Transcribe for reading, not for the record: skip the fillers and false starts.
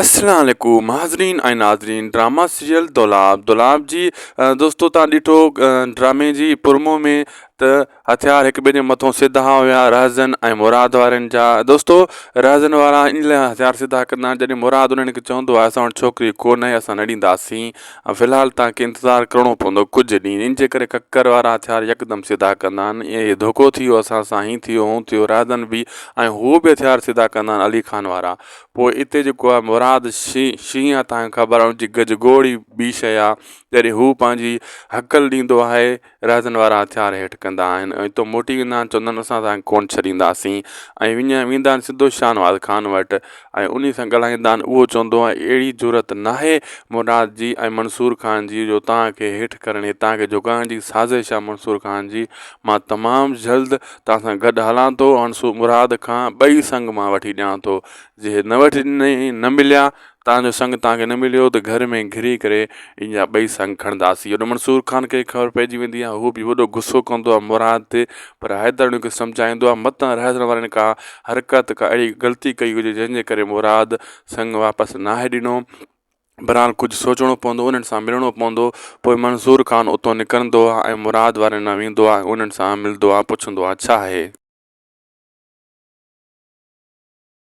السلام عليڪم حاضرين ۽ ناظرين ڊراما سيريل دولاب دولاب جي دوستو تان ڏٺو ڊرامي جي پرمو ۾ ته هٿيار هڪ ٻئي جي مٿو سڌا هيا رهزن ۽ مراد وارن جا دوستو رهزن وارا ان لاء هٿيار سڌا ڪندا آهن جڏهن مراد انهن کي چوندو آهي اسان وٽ ڇوڪري ڪو نه اسان نه ڏينداسين في الحال تان کي انتظار ڪرڻو پوندو ڪجهه ڏينهن ان جي ڪري ڪڪر وارا هٿيار يڪدم سڌا ڪندا آهن ائين ڌوڪو ٿي ويو اسان سان هي ٿي ويو هون ٿي ويو رهزن به ۽ هو به هٿيار سڌا ڪندا آهن علي خان وارا پوء اتي جيڪو آهي مراد شينهن شينهن آهي توهان کي خبر آهي ان جي گجگوڙ ئي ٻي شيء آهي جڏهن هو پنهنجي هڪل ڏيندو آهي رهزن وارا هٿيار هيٺ ڪندا آهن ۽ اتو موٽي ويندا آهن چوندا آهن اسان توهان کي ڪونه ڇڏينداسين ۽ وڃي ويندا آهن سڌو شاهنواز خان وٽ ۽ انهي سان ڳالهائيندا آهن اهو چوندو آهي اهڙي جرئت ناهي مراد جي ۽ منصور خان جي جو توهان کي هيٺ ڪرڻ هي توهان کي جهڪائڻ جي سازش آهي منصور خان جي مان تمام جلد توهان سان گڏ هلان ٿو هڻ مراد کان ٻئي سڱ مان وٺي ڏيان ٿو جي نه وٺي ڏنئي نه مليا توهان جو سڱ توهان کي نه مليو ته گهر ۾ گهري ڪري ان جا ٻئي سڱ کڻنداسين هوڏي منصور خان کي خبر پئجي ويندي آهي هو به وڏو غصو ڪندو آهي مراد تي پر حيدر ان کي سمجهائيندو آهي متان رهزن وارن ڪا حرڪت ڪا اهڙي غلطي ڪئي هجي جنهن جي ڪري مراد سڱ واپس ناهي ڏنو بھرحال ڪجهه سوچڻو پوندو انهن سان ملڻو پوندو پوء منظور خان اتو نڪرندو آ ۽ مراد وارن ڏانهن ويندو آ ۽ انهن سان ملندو آ پڇندو آ ڇا آهي؟